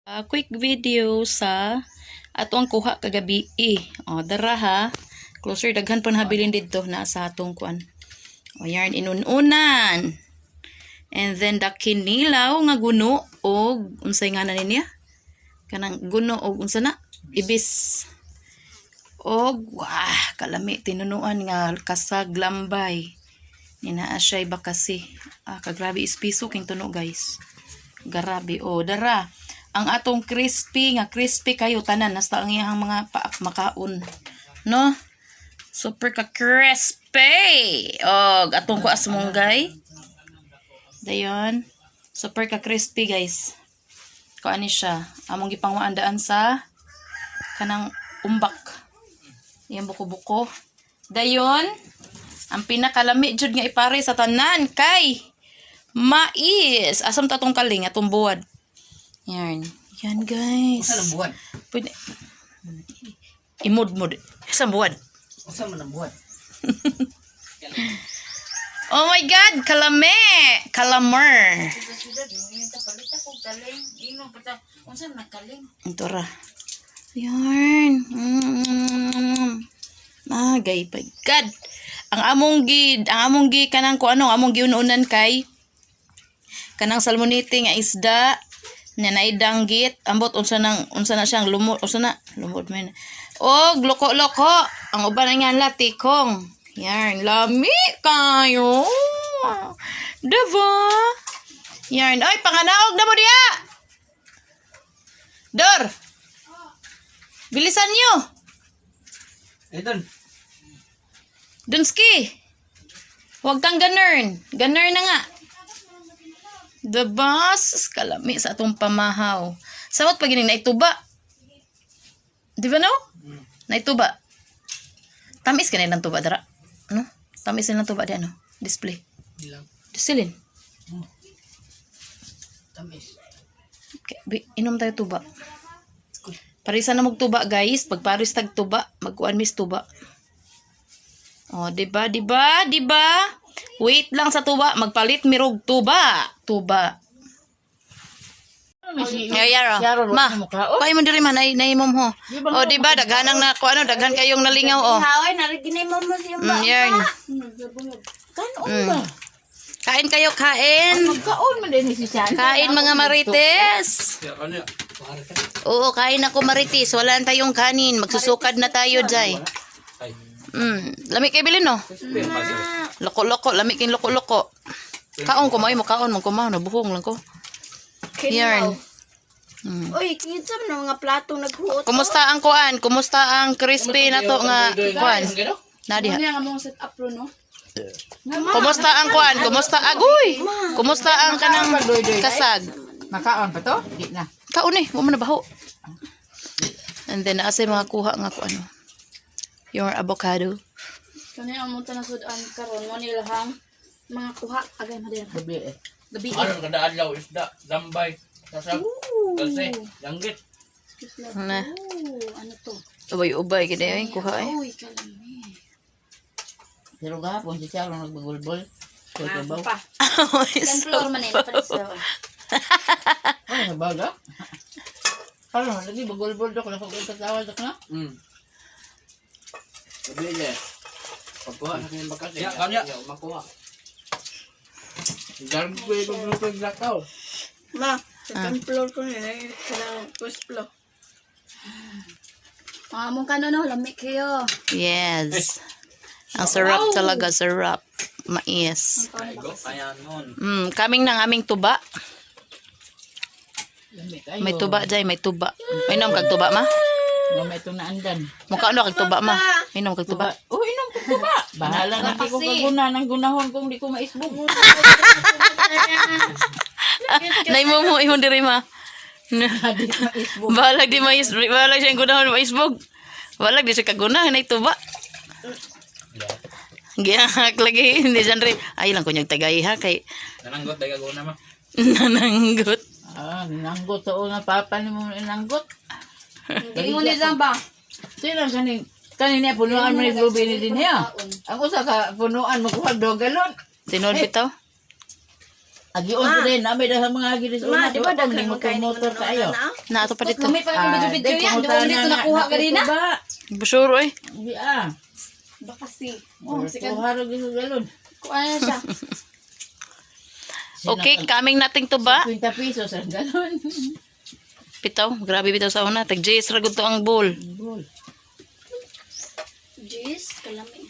Quick video sa ato ang kuha kagabi eh. O, dara ha. Closer, daghan pa nahabilin didto na sa atong kuan. O, yarn inununan. And then the kinilaw nga guno og unsay nga na niya? Kanang guno og unsa na? Ibis. Og wah, kalami tinunuan nga kasag lambay. Ninaa siya'y bakasi. Ah, kagrabe ispiso king tuno, guys. Grabe. O, dara. Ang atong crispy nga crispy kayo tanan nasta ang iyang mga paak makaon. No? Super ka crispy. Og atong kuas munggay. Dayon. Super ka crispy, guys. Kuan ni siya. Among gipangwaan daan sa kanang umbak. Iyang buko-buko. Dayon, ang pinakalami jud nga ipare sa tanan kay mais. Asam ta tong kaling atong buwad. Yan. Yan, guys. Usa lang buwan. Pwede. Imod-mod. Isang buwad. Usa man ang buwan. Oh my God! Kalame! Kalamar! Ito ra. Yarn. Ah, gay by God. Ang among gi kanang ko ano, ang among giununan kay kanang salmonite nga isda na naidanggit, ambot unsa nang unsa na siyang lumod, unsa na lumod man og loko-loko. Ang uban ang nga tikong. Yarn, lami kayo, diba? Yarn. Oy, panganaog na mo diya. Dor, bilisan nyo. Ito. Dunski! Huwag kang ganern. Ganern na nga. The bus, kalami sa atong pamahaw. Samot pag gining naituba. Di ba no? Naituba. Tamis ka na ilang tuba dara. No? Tamis na ilang tuba di ano? Display. Ilang. Disilin. Tamis. Okay, inom tayo tuba. Parisa na magtuba, guys. Pag paris tag tuba, magkuan mis tuba. Oh, 'di ba? 'Di ba? 'Di ba? Wait lang sa tuba, magpalit mirog tuba. Tuba. Ay, yaro. Ma, kaya mo diri man nay nay mo ho. Oh, 'di ba? Daghanang na ko ano, daghan kayong nalingaw oh. Haway, nariginay mo mo siya. Yarn. Kanon ba? Kain kayo, kain. Magkaon man din si Shan. Kain, mga marites. Oo, kain ako, marites. Wala na tayong kanin. Magsusukad na tayo, Jai. Lami kay bilin, no? Loko-loko. Lami kay loko-loko. Kaon ko, mo kaon mo kumaon. Nabuhong lang ko. Yarn. Uy, kinsa man ang mga platong naghuot? Kumusta ang kuan? Kumusta ang crispy na to nga kuan? Nadi ha. Ano ang set up ro, no? Kumusta ang kuan? Kumusta agoy? Kumusta ang kanang kasag? Makaon pa to? Di na. Kaon eh, wa man na baho. And then naasay mga kuha nga ko ano. Your avocado. Kani ang mong tanasudan karon mo nilahang mga kuha agay mo. Gabi eh. Gabi. Ano kada adlaw isda, lambay, sasag, kasi, langgit. Na. Oh, ano to? Ubay-ubay gid ay kuha eh. Uy, kalami. Pero gahapon si Sharon nagbagulbol. Sa trabaho. Pa. Second floor man eh, palit sa. Ay, nabaga. Karon lagi bagulbol dok lang kog katawal dok na. Gabi niya. Pagkuha sa kanyang bakasi. Ya, kanya. Makuha. Gargo ko yung grupo yung lakaw. Ma, second floor ko nila, kanang first floor. Mga mong kano no, lami kayo. Yes. Ang sarap talaga, sarap. Mais. Kaming ng aming tuba. Lami kayo. May tuba jay, may tuba. May inom kag tuba, ma? Nga may itong naandan. Mukha ano kag tuba, ma? May inom kag tuba. Oh, inom ko tuba. Bahala na di ko kaguna ng gunahon kung di ko maisbog. Naimo mo imong diri, ma. Di maisbog. Balag di mais, balag siyang gunahon maisbog. Balag di siya kaguna nay tuba. Gihak lagi hindi dyan rin. Ay lang kunyag tagay ha kay Nananggot, dahil gagawin naman. nananggot. Ah, nanggot sa una papa ni mo nanggot. Hindi mo nila ba? Sino kaning kanina punuan man ni Ruby ni din niya. Ang usa ka punuan mo kuha do galon. Tinuod bitaw. Agion ko din, na may dahil mga gilis Ma, una. di ba daghan mo man kayo motor kayo. na? Na ato pa dito. Kami pa kung video-video yan. Doon dito nakuha kanina. Busuro eh. Hindi ah. Baka si. Oh, Oh, sikat. kuha rin yung galon. Kuha na siya. Okay, kaming nating tuba. 50 pesos ang galon. Bitaw, grabe bitaw sa una. Tag J's ra gud to ang bowl. Bol. Jeez, kalami.